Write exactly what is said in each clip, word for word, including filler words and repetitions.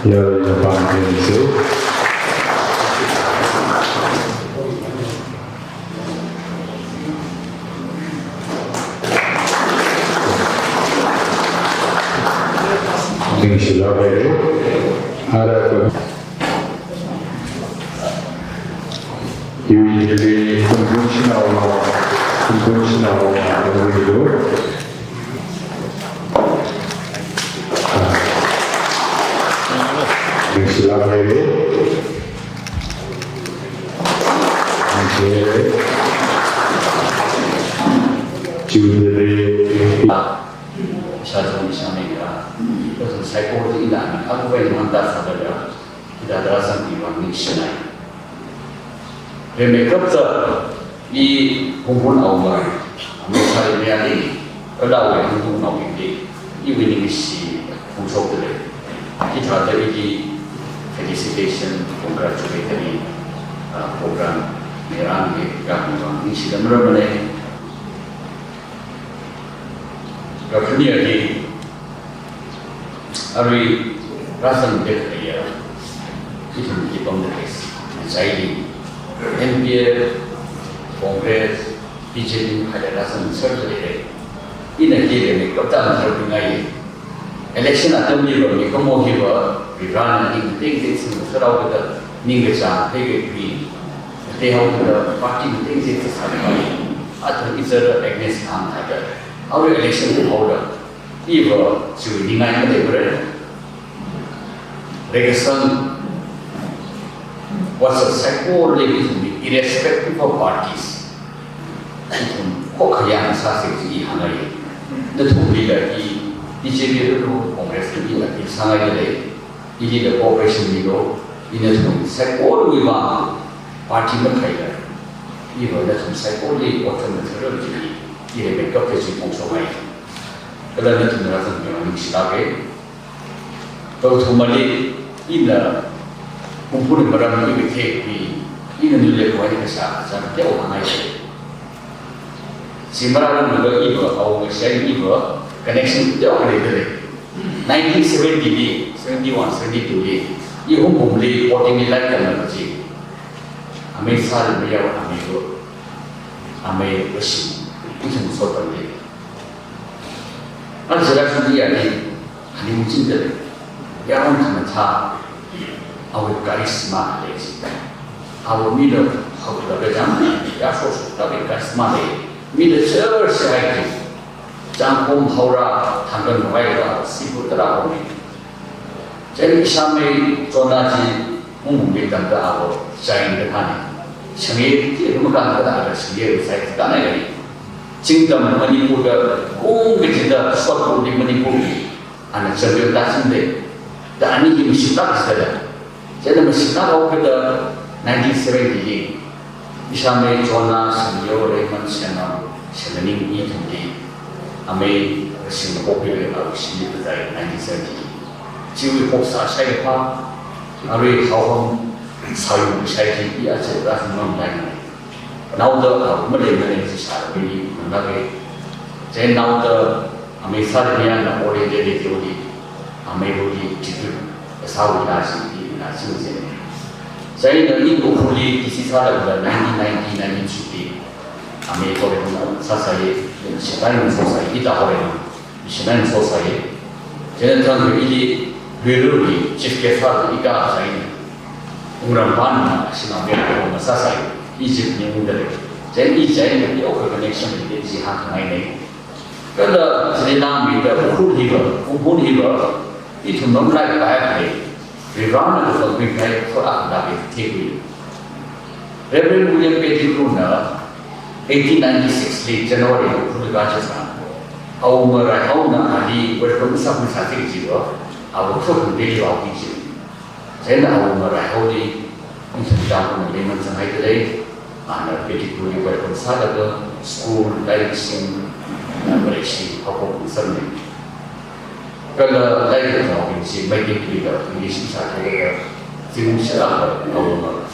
Ina, ina pāng ina sāsa. Ningshilāk haira. Ara ko. Iwui hili Khunphun Shanao, Khunphun Shanao, Khunphun Shanao. Ningshilāk haira. Ningshilāk haira. Chiwui hili. Ishāchon ishāmeikha, kachon saikora ina mi khavai mangda sāda lei. Hithāda rāzangmi vang ningshinai. Rimeikapta i Khunphun Awunga, Amei Sarimayali, kala awui Khunphun Naobingli, iwui ningshi phongshokda lei. Hithāda ili felicitation, congratulatory, ah, program, ngarānli kami vang ningshida marāmana. Kakhaneli, arui rāzangda khaleiya, ithum khipamda khalei, ngachaili, N P F, Congress, B J P khalei rāzangserda lei. Ina kile mi kaptan sarbingai. Election atamli va mikumo hiva, Varena ning tengteng singserhao kada, ningkachāng theikakhui, theihao kada, party tengteng sāsāda, athang ichara against hāngda, arui election haoda, iva chiwui ningai maleimara. Reikasang, what's a psychology, irrespective of parties. Ithum khokkha yang sāsa chi i hāngngai. Nathumlila i B J P rulu Congress lila i sāngaida lei. Ilila cooperation milu, i nathum saikorali vang party makhaila, iva nathum saikorali otram na tharar chi i rimeikapta chi phongshokngai. Kala nathum rāzangmi vang ningshilāka. Tau thumali ina Khunphun maram iwui theikhui, ina nule khuai kashā kachāng teokha ngai. Chi marāranglakha iva, Awunga shai iva, connection teokha leida lei. Nineteen seventy li, seventy-one, seventy-two li, i Hungpungli boarding li lairik tamlaga chi. Amei Sarimayao, amei lo, amei Rashing, ithum sotamli. Aja Rashing ali, ali muchin da lei. Yaron khamathā, awui charisma lei chi. Awui mila haoda kachang, yāshoshoda lei charisma lei. Mila church hai chi. Changkhom haora, thangkhan haora, sibu tara haora. Chieina ishāmei Chonna chi, Hungpungli tamda ava, Jain kathāna. Shangye chi, Hungpung kathāda ava, Shangye sai kathāna. Chingtam Manipur da, kung kachida, shot put li Manipur li. Ana champion tāchingda. Da ani hi mashitā sāda. Chieina mashitā haokada nineteen seventy li. Ishāmei Chonna, Shaneo, Raymond, Shanao, Shanao ning ithumli. Amei Rashing pokhuilaga awui shimli pazai nineteen seventy li. Chiwui phoksa shaipa, arui haohom sāyur shai chi i aja rāzangmamlei. Naoda, ah, maleimana chi sālaga i manglāka. Chieina naoda, Amei Sarimayana All India Radio li, amei Ruli Chitu, kasāwui laa chi, i laa chi chi. Chieina i Ukhrulli DC sālaga nineteen ninety, nineteen fifty, amei Horen sāsai, Shanai sosai, ita Horen, Shanai sosai. Chieina thang ili Luiruli chief guest sālaga ika sai. Wungram pāngna, Shanao mi ko masāsai, Egypt li ungda lei. Chieina i chieina teokha connection lei chi hāngkhangaina. Kala chili nang mida Ukhrul hiva, Khunphun hiva, ithum nong lai kaya khalei, Varena kathāda pingkahai khuiakha da theikhui. Reverend William Pettigrewna eighteen ninety-six li January Ukhrul kachithang, Awunga Raihaona ali welcome sākhui sāki jiva, ava Ukhrul Delhi vāki ji. Chieina Awunga Raihaoli, ithum Tangkhulli maleiman sāngaida lei, ana Pettigrewli welcome sālaga, school, lairik sing, ana Malaysia, haophok sāmi. Kala lairik tammi chi, Meitei tuila, English sālaga, zingkum shilāk Awunga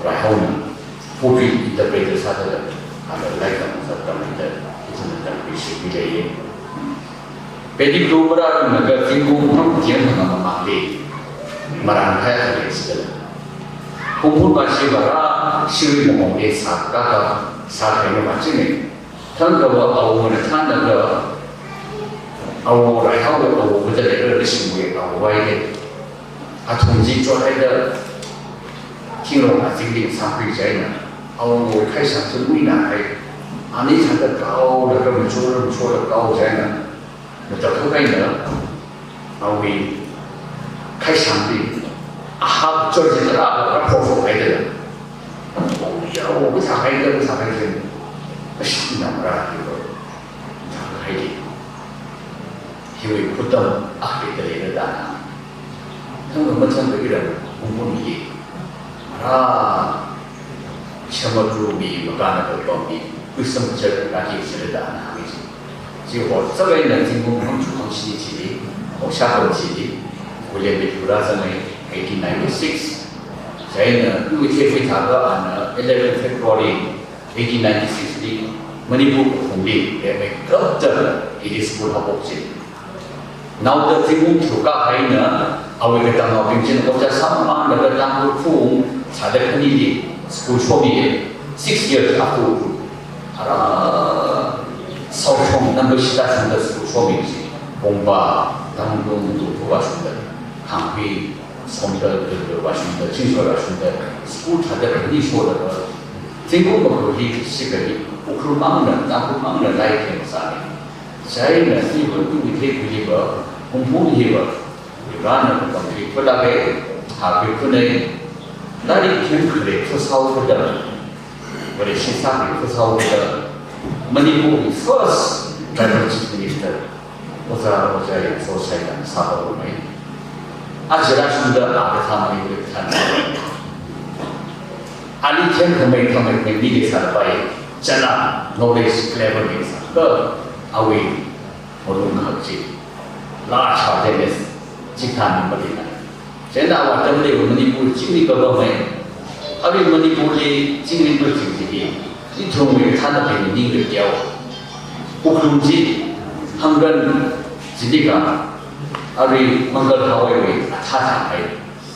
Raihaona, pupil interpreter sāda, ana lairik tamsā tamda, ithumna tamkhuishapmi lei. Pettigrew marāranglakha zingkum phangā tiang mamangli. marān kahai akha lei sida. Hungpung pa chi vara shiri mamong e sākaka sākahai ma chine. Thangkha va awona thānlaga awo raihaowa, awo vāda leira, rishimwui awo vai de. Athum chi chothaida thingrong azingli sākhui chieina, awowui khaishang chi muina hai. Ani thāda kaolaga machora machora kao chieina, matakhok eina awui khaishangli ahap chor chi tarākha rāphokphok haida. Awo ya, awo kasā haida, kasā haida. Kashina marā hi ko. Thākahai hi. Hiwui khutam akha leida leira da. Thangkha mathangkha iram hungpung hi. Marā Shamakrumi makana kapammi, kuisam char kaki char da na hami chi. Chi ho, sāvaina zingkum hangchuk hangshini chili, ho shakam chili, William Pitt Khura zangai, eighteen ninety-six. Chieina, iwui theikhui thākha ana eleven February eighteen ninety-six li, Manipur kaphungli, leimeikhapta, ili school haophok chi. Naoda zingkum tharuk kahaina, awui katamnaobing china ojā sāmamānlaga Tangkhul khaung sāda khanili school shomi, six years after. Ara, South shong, Nambashi shida shongda school shomi chi. Pongpa, Tangkhul, Mungtung, Thuva shongda. Khangkhui, Somdal, Dodol va shongda, Chingshor va shongda. School thāda khani sholaga. Zingkum makhur hi shikali, Ukhrul mangna, Tangkhul mangna lai khem sāni. Chieina iva iwui theikhuili va, hungpung hi va, Varena kapam khuilaga, hākhui khuinei, lairik themkhare phasao kada, Vareshi sākhui phasao kada, Manipurwui first tribal chief minister, Ojā, Ojā Yamso Shaitan sāhaomei. Aja rāshungda a kathā Manipur kathā. Ali themkhamei khamei khamei mi leisāpai, chāna, knowledge, clever leisā, ka, awui malung khak chi, la cha de mes, chithān ni mali na. Chieina atam leiva Manipur chingri kapamei. Arui Manipurli chingri pa ching chi hi, ithumwui thānabing ningli teo. Ukhrul chi, hangkan chili ka, arui Mangal Highway wui athā thāhai.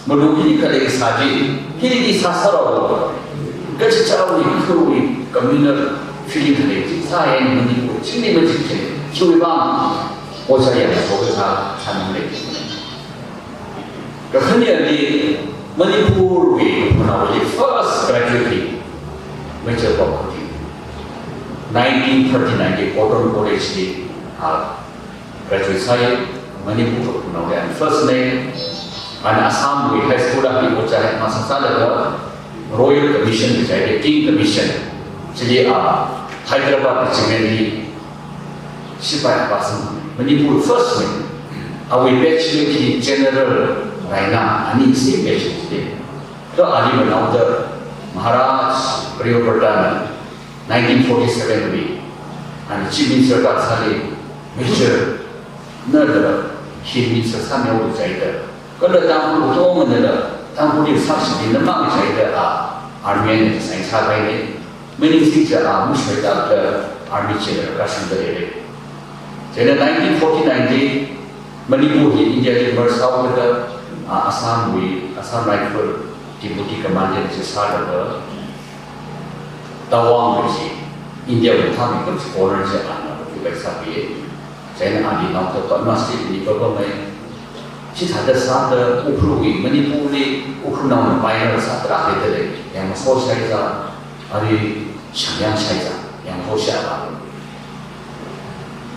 Malung hili khalei sā chi, hili sāsārao. Kachichāwui, khuiwui, communal feeling khalei chi sāya Manipur chingri machik chi, chiwui vang, Ojā Yamso kasā, sānung lei. Kakhaneli Manipurwui, Manipurli first graduate li, Major Bob Khathing. Nineteen thirty-nine li Cotton College li, a, graduate sāi, Manipur kaphungnao yang first nei, ana Assamwui high school li ojā headmaster sālaga, Royal Commission kaji, King Commission, chili a Hyderabad regiment li sipai apāsang, Manipur first nei, awui batch li General Raina, ani same batch li. Kha ali manaoda Maharaj Priyabrata na nineteen forty-seven wui, ana Chief Minister kasāli Major na da Chief Minister sāmihaoda chieina. Kala Tangkhul katonga na da, Tangkhulli sāshili na mang chieina a, army na sign sāpai ne. Manipur singcha a, mushoi da da army chieina kashungda leire. Chieina nineteen forty-nine li Manipur hi India li merge sāhaoda, a, Assamwui, Assam Rifle Deputy Commandant chi sālaga, Tawang kaji, Indiawui thāmeikap scholar chi ana occupy sāpi. Chieina ali naoda Padma Shri ni papamei. Chithāda sāda Ukhrulwui, Manipurli, Ukhrulnaona pioneer sāda rākahai da lei. Yamso Shaiza, arui Shangyang Shaiza, Yamso Shaiza.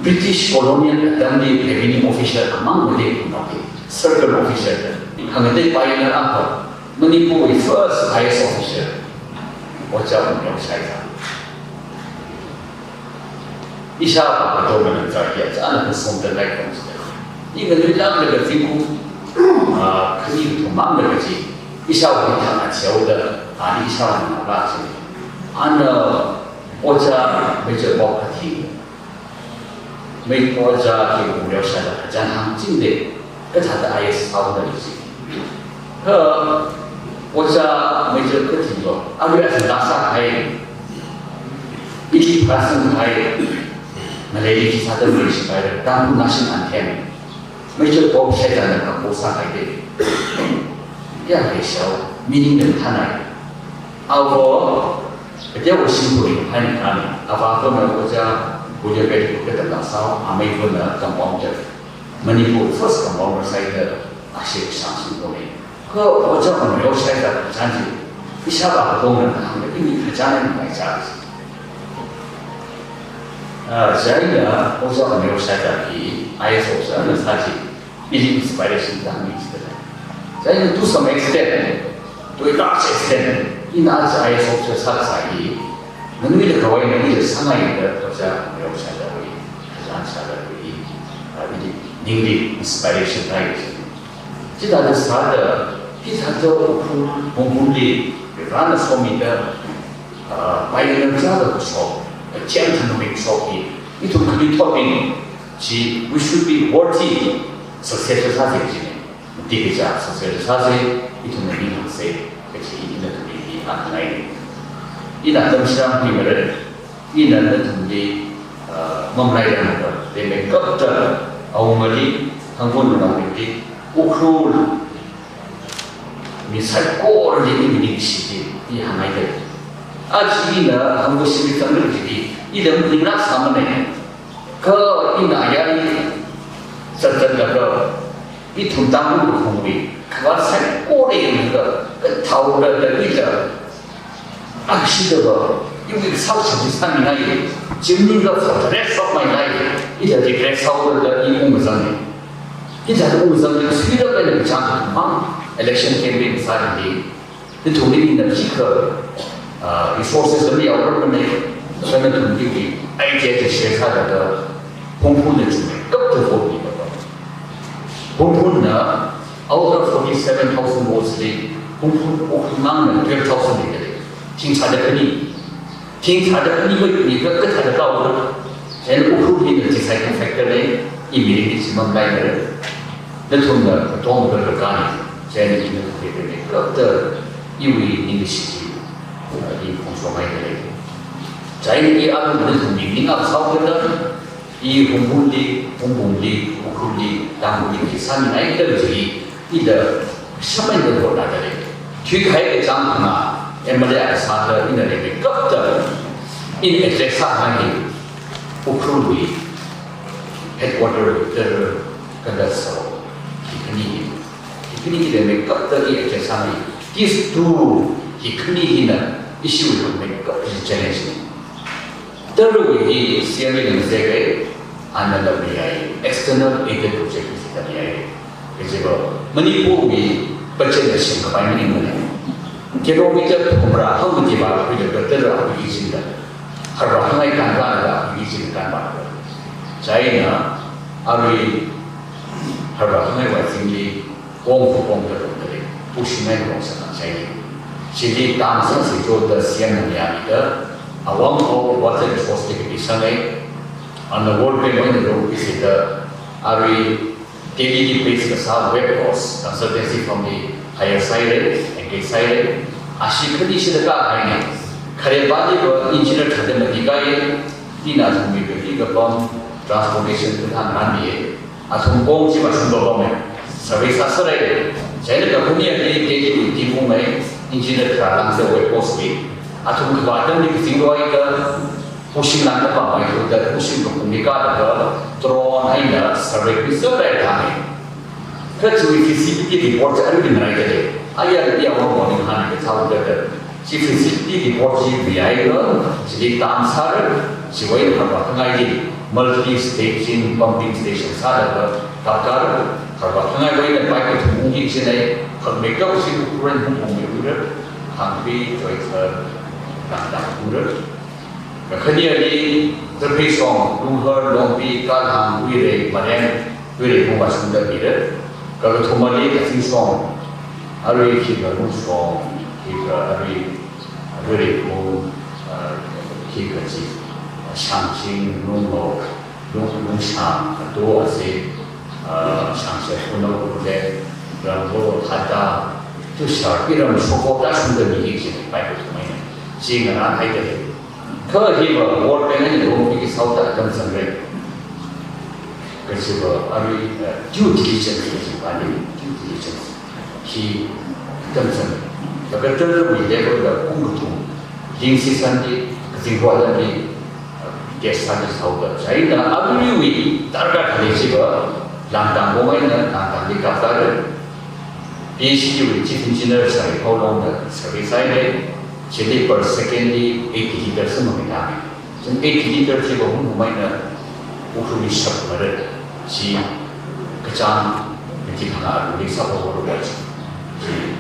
British colonial atamli revenue officer amang maleimana, circle officer da. Khangatei pioneer akha, Manipurwui first I A S officer, Ojā Wungyao Shaiza. Ishāvā katonga nang zar ya, chāna kasomda lai kong sida. Ni nganuilāklaga zingkum, ah, khani kathum manglaga chi. Ishāvā ni thang achihaoda, ani ishāvā ni mangla chi. Ana Ojā Major Bob Khathing. Mei Ojā King Wungyao Shaiza kachāng hāngchingda, kathāda I A S sāhaoda chi. Kha Ojā Major Khathing lo, arui athang laa sāhai, ili phasang hai, ngaleili khi sāda mei shipai, Tangkhul National Anthem, Major Bob Shaizana compose sāhai de. Kayākha shao, meaning na thanai. Ava, kateokha shimkhur haini kani. Ava kona ojā, ojā kati katamla sao, amei kona compound teacher. Manipur first compound teacher sāda, ashi shang shimkhur ni. Kha ojā Amreo Shaida chānji, ishāvā katongna hāngda, ini kachāng ni mai chā. Ah, chieina ojā Amreo Shaida hi I A S officer na sāji, ili inspiration da mi chida. Chieina to some extent, to a large extent, ina aja I A S officer sāsai, nganuida khavai nganuida sāngaida ojā Amreo Shaida wui kachāng sāda wui, ah, ili ningli inspiration rai. Chithāda sāda, hithāda Ukhrul Hungpungli, Varena somida, ah, pioneer sāda kashok, kachāng thanmei kashok hi, ithum khanuithotbing chi, we should be worthy successor sāsa jina. Mati kaja successor sāsa, ithumna mi hāngsa, kaji ina nathumli hāngngai. Ina tamshang hi mare, ina nathumli, ah, mamlai rāna, leimei kapta, awungali, Tangkhul naobingli, Ukhrul mi saikorali ina ningshida, i hāngngai da. Aja ina hāngkashi mi tangda jiki, ina ning lāk sāmana. Kha ina yāi zatda laga, ithum Tangkhul kaphungwui khavāt saikora yanglaga, kathāoda da ila, ashida va, iwui sāshap sāmingai, chimningla sātharet sāpmaingai, ila regret sāhaoda i ungzang ni. Ila ungzang ni, suira kaina kachāng mang, election campaign sāli, nathumli ina chikha, ah, resources la miyaorarmana, sāda nathumli idea chi share sāda, Hungpungna chungmeikapta vote mida. Hungpungna out of forty-seven thousand votes li, Hungpung Ukhrul mangna twelve thousand mida lei. Thingthāda khani. Thingthāda khani va nika kathāda kaora. Chieina Ukhrul hina deciding factor lei, i mirin hi chi mamlaimara. Nathumna katongda kakani. Chieina ina kathāda kapta iwui ningshi, ah, i phongshokngaida lei. Chieina i aruina nathumli ning ap sāhaoda, i Hungpungli, Hungpungli, Ukhrulli, Tangkhulli, sāmingaida jiki, ila shamaida hotnada lei. Thuikahai kachāng hina, M L A sāda ina leimeikapta, ina address sāhai hi, Ukhrulwui headquarter wui tara kanda sāo, hi khani hi. Hi khani hi leimeikapta i address sāhai. These two, hi khani hina, ishiwui leimeikapta challenge na. Tarawui hi C M li ningzek ai, ana la miyai, external aided project hi la miyai. Kajiva, Manipurwui budget la shim kapai maningmana. Kilometer thumrā hangmati vākhuida tara application da. Harvā hāngngai kanvāna application kanvā. Chieina, arui harvā hāngngai vāzingli, kong fu kong da rong da lei, pushing ai rong sāna chai. Chili tam sāsi jo da C M na miyamida, awang ko water resource te kapisang ai, ana World Bank wui na rong pisida, arui Delhi li base kasā Webcos consultancy firm li hire sāhaira, engage sāhaira, ashi khani shida kahaina. Kharepali va engineer thāda mati kahai, ina thumwui kali kapam transportation kathā nganmi. Athum kong chi mashung kapam e. Survey sāsāra. Chieina kakhane ali Delhi li tingungmei, engineer tharā langsa Webcos li. Athum kavā atamli kazing loika, pushing langda pamei thuda, pushing kapung ni kalaga, drone eina survey khuisāra thānei. Kha chiwui feasibility report chi arui ngarāida lei. Aya aya wang wang ni hān kathāda da. Chi feasibility report chi miyai lo, chili tam sāra, chiwui harvā hāngngaili, multi station pumping station sālaga, takar, harvā hāngngaiwui na pipe kathum ungki chinai, hakmeikap chi Ukhrul Hungpung mei ura, hangpi, joitha, dang dang ura. Kakhane ali, Taphei shong, Lunghar, Longpi, Kalhang, Uirei, Maren, Uirei phung vāshungda mira. Kakathuma ali, Kazing shong, arui khikha Lungshong, khikha arui, Uirei phung, ah, khikha chi, Shangching, Lunglo, Lung, Lungshang, Ato, Ase, ah, Shangshai, Kuno, Kunle, Rambo, Hada, Tushar, iram shokok da shungda mi hi chi, pai kathumai na. Chi ngarānhaida lei. Kha hiva World Bank eina loan piki sāhaoda atam zangrai. Kajiva arui, eh, due diligence kajiva ni, due diligence. Hi tamzang, laga tarwui level da ungkathum, lingsi sandi, kazing rwa sandi, test sandi sāhaoda, chieina aruiwui darkar khalei chiva, Langdang bong eina, Langdangli kaptare, P H E wui chief engineer sāri haolongda, service sāhaire, chili per second li eighty liter sāmamida. Chieina eighty liter chiva hung hung eina Ukhrulli shapmara, chi kachāng, miti phangā arui sāphowa chi,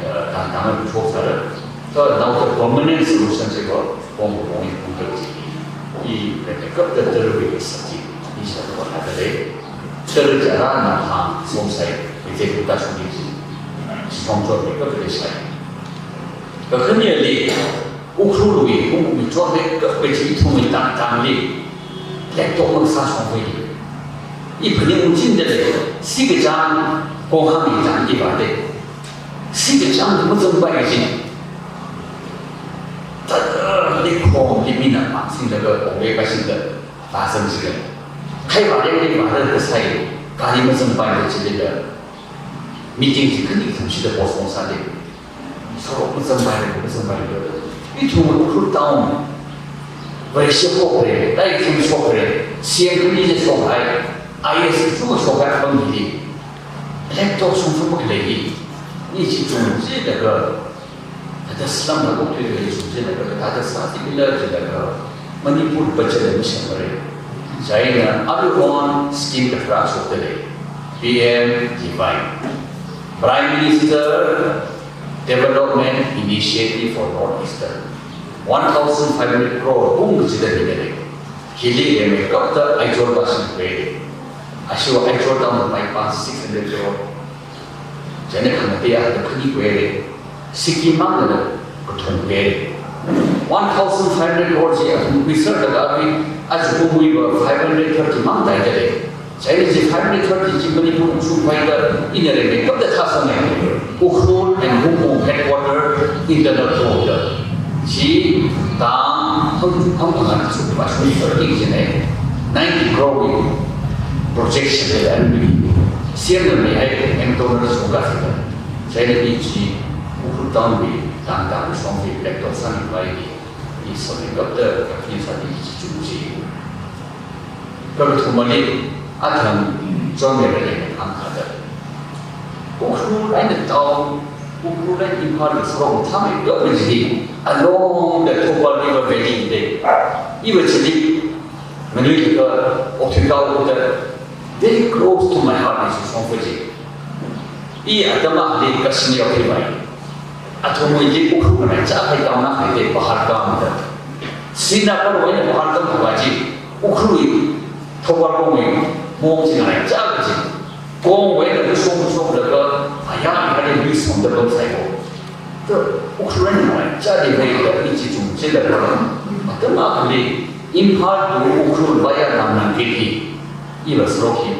eh, tang tang shok sāra. So, now the permanent solution chiva, bong bong i pung da chi, i, i, kapta tarwui sāchi, i shapwa na da lei. Tara jara na hang, som sai, miti kuta shuni chi, chi som chot ni kapta lei sai. Kakhaneli, Ukhrulwui, Ukhrulwui chotda kape chi ithumwui tang tangli, laptop mang sāshong hui. I phaning ungchinda lei, si kachāng kong hāngli tang i vāde. Si kachāng mazangpai chi. Tata li khongli mina mang singda ka kong le ka singda, ta sang singda. Khai vāde, li vāde kasai, kali mazangpai da chili da. Meeting chi khani thumshida postpone sāde. Sarok mazangpai, mazangpai. Ithum Ukhrul town, Vareshi shokre, Taikhim shokre, C M khani je shokhai, I A S chu shokhai apam hili. Laptop shong shong makhalei hi. Ni chi chungchilaga, thāda slam na kok tui le chungchilaga, thāda sāsi bila chilaga, Manipur budget le mishamre. Chieina, aruihon scheme kathara shokda lei. P M G Y. Prime Minister Development Initiative for North Eastern, one thousand five hundred crore bung kachida ni kare. Hili reme kapta Aizawl ba sing kwe. Ashiwa Aizawl town bypass six hundred crore. Chieina khangatea da khani kwe. Sikkim mang da kathum kwe. One thousand five hundred crore chi athum kuisar da kapi, aja kumwui ba five hundred thirty mang dai da lei. Chieina chi five hundred thirty chi Manipur shungpai da ina reme kapta thāsang lei. Ukhrul and Hungpung headquarter internal road da. Chi tang hang hang hang chu ba shung thirty chi ne. Ninety crore wui project shi da lei. C M na mihai M T O na shungka shi da. Chieina i chi Ukhrul town wui tang tang shong hi laptop sāmivai hi. I sāmi kapta kaphi sāmi chi chu chi. Kakathumali, athang, John Mary le hāngkāda. Ukhrul eina town, Ukhrul eina Imphal le sarong thāmei kapta chi, along the Thoubal River Valley de. Iva chili, nganuilakha, okthui kaoda, very close to my heart is Shongfa ji. I atam akhali Kashmir okthuivai. Athumwuili Ukhrul ngaraichā kahai town akha de Pahalgam da. Srinagar wui eina Pahalgam khavai chi Ukhrulwui Thoubal kongwui mong chi ngaraichā kaji. Kongwui eina kushong kushong laga ayā akhali lui somda pamsai ko. To Ukhrul eina ngaraichā de hai da i chi chungchilaga. Atam akhali Imphal to Ukhrul via Lamnangkhet hi. Iva sarok hi.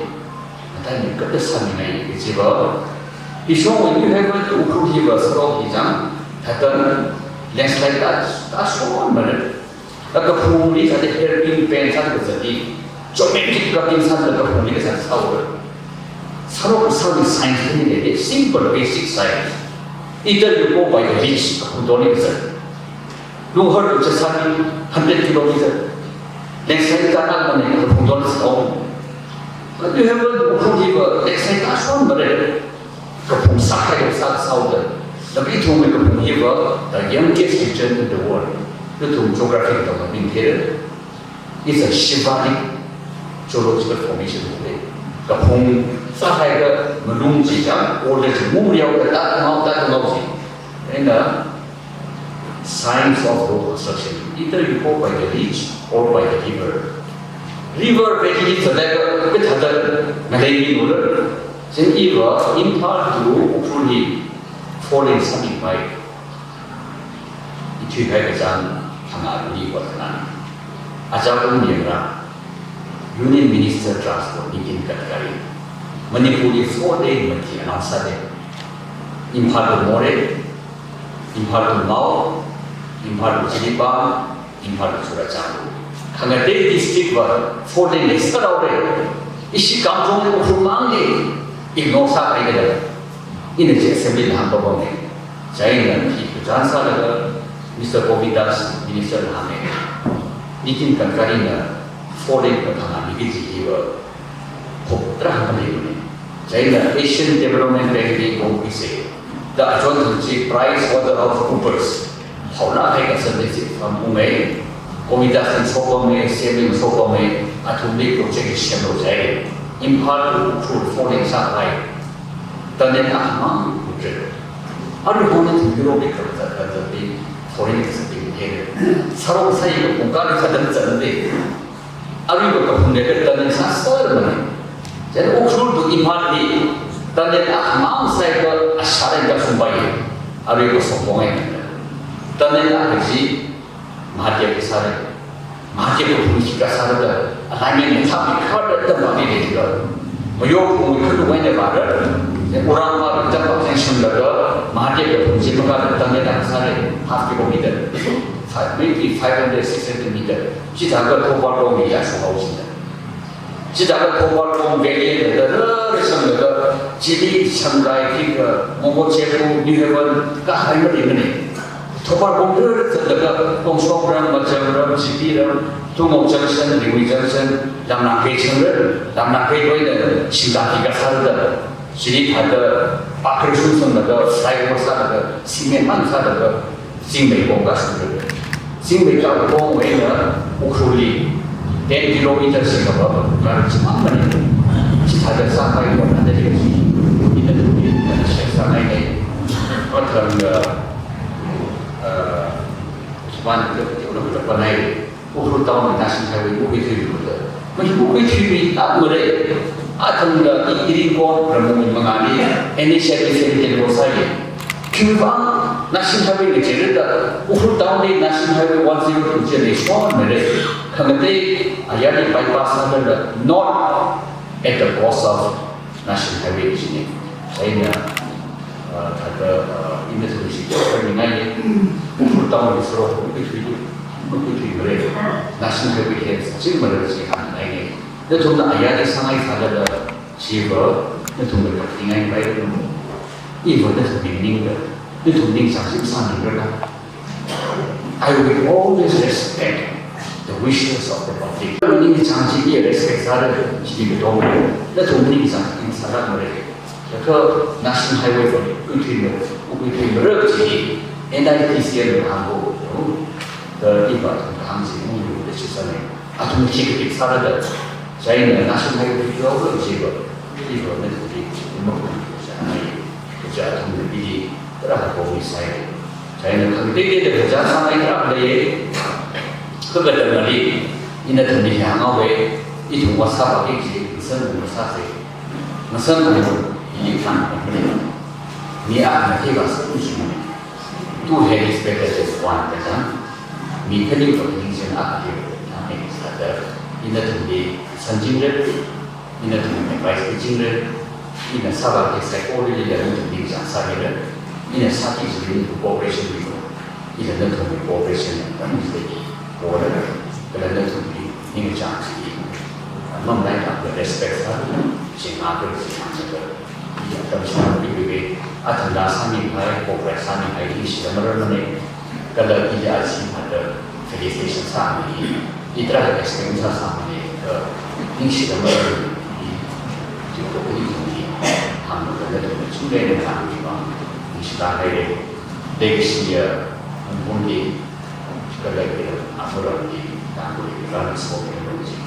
Matai ni kapta sāmingai kajiva. Ishongwui New Haven to Ukhrul hiva sarok hi chang, thāda landslide ta, ta shonmara. Laga kaphungli sāda hairpin bend sāda kazat hi. Geometric cutting sāda kaphungli kasā sāhaora. Sarok kasāli science ni lei, simple basic science. Either you go by the ridge, kaphung tongli kazat. Lunghar to Chassani hundred kilometer. Landslide ta nganāmana kaphung tongli sāhaowa. But you have a Ukhrul hiva landslide ta shonmara. Kaphung sākahai sā sāhaoda. Laga ithumwui kaphung hiva the youngest region in the world. Ithum geography katonga bing khere. It's a Shivalik geological formation today. Kaphung sākahai ka malung chi chang, or the chi mumriao ka ta ngao, ta ngao chi. And, uh, Signs of road construction. Either you go by the ridge or by the river. River valley hi zalaga kathāda ngalei ni nura. Chieina iva Imphal to Ukhrul hi four lane sāmivai. Ithui hai kachang hanga ni wa kanan. Aja kum yangra. Union Minister Transport Nitin Gadkari. Manipurli four lane mati announce sāde. Imphal to Moreh, Imphal to Mao, Imphal to Jiribam, Imphal to Churachandpur. Khangatei district va four lane lei sāhaora. Ishi Kamjong Ukhrul mangli ignore sākahai kala. Ina chi assembly hāngpapamei. Chieina hi kachāng sālaga Mister Govindas minister hānga. Nitin Gadkarina foreign kathāna miki ji hiva khop tarā hāngmana. Chieina Asian Development Bank li kongkhuisa. Da achon thang chi PricewaterhouseCoopers. Haola hai kasā de chi pam ungai. Govindas na shokpamei, assembly shokpamei, athumli project semlu jai. Imphal to Ukhrul four lane sākhavai. Tunnel akhamang project. Arui hona thing Europe li kazat kazat di foreign kasā ting he. Saro sai ko kongkali kazat zat de. Arui ko kapung de tunnel sāsāmana. Chieina Ukhrul to Imphal li tunnel akhamang sai ko ashāra kasumpai. Arui ko shokpamei. Tunnel akha chi Mahadev kasāra. Mahadev kaphung chi kasāra da alignment mathāmeikha da tammi leida. Mayo phung khanuwui eina vāra. Urāng vāra chang vāsang shimlaga Mahadev kaphung chi makāda tunnel akha sāra, half kilometer. Five, maybe five hundred, six hundred meter. Chithākha Thopar Kong li ya shuhao chida. Chithākha Thopar Kong valley da da da da shanglaga, chili Shanghai ki ka, Mongkot Chebu, New Haven, kahai maringmana. Thopar Kong da da zatlaga, Kongshok ram, Majang ram, G P ram, Tungong Junction, Ringui Junction, Lamnangkei Junction, Lamnangkei wui eina Shingdang ki kasāra da. Chili thāda, pakar shung shanglaga, flyover sālaga, cement mang sālaga, Chingmei kong kasāra. Chingmei kakongwui eina Ukhrul li ten kilometer shikapa, kar chimang mani. Chithāda sākhavai ko na de chi. Ina tu ni na share sāngai ne. Athang, uh, uh, Usman ke tu na panai. Ukhrul town li National Highway mukhuithuilu da. Mukhuithuiluimara. Athumna i irin ko ramung mangāli N H I D facility lo sāya. Khiwuivang National Highway ngacheira da, Ukhrul town li National Highway one zero two chi leishonmara. Khangatei ayarli bypass sāda not at the cost of National Highway china. Chieina, uh, thāda, uh, ina thumshi kharingai, Ukhrul town li sorok mukhuithui, mukhuithuimara. National Highway hi sachingmara chi hāngngai. Nathumna ayarli sāngai sāda da, chiva, nathumna kapingai bai. Iva nathum ningda, nathum ningchāng chi sāningra. I will always respect the wishes of the public. Ningchāng chi respect sāra, chi katonga. Nathum ningchāng chi sālākmara. Laga National Highway va khuithuimara, khuithuimara chi N I T C L na hāngko. Da iva athum kahāng chi munglu da chi sāna. Athum chi kapi sāra da. Chieina National Highway khuithuihaora chiva. Iva nathum chi makhuisāngai. Kaja athum kapili tarākha komi sai. Chieina khangateiteida kachā sāngai tarākha leiya. Kha katamali, ina thumli hānghaowa, ithum vāsāvāki kaji, ngasān vāsāsa. Ngasān vāli khang. Mi akhana theiva sāshungmana. Two head is better than one, kaja. Mi khaniwui ningshin akha theiva, thang ne sāda. Ina thumli sāchingra. Ina nathumli advice kachingra, ina sāvāki saikorali nathumli ningchāng sāmira, ina sāki chili cooperation mira, ina nathumli cooperation tamchitheiki, kora, kala nathumli ningchāng chi, mamlai ka respect sā, chingakha chingakha, ina tamchithei khavai, athumla sāmikahai, cooperate sāmikahai, ningshida mararmana, kala ila chi mada felicitation sāmana, ithum experience sāmana, kha ningshida mararmana, chi ko kali thumli, hāngda kala thumli chungda na hāngmi vang, ningshida haira, legacy ya, ungpumli, kala ila, afuranli, tangkuli, rāmi so kala chi,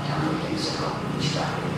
hāngda ningshida, ningshida haira.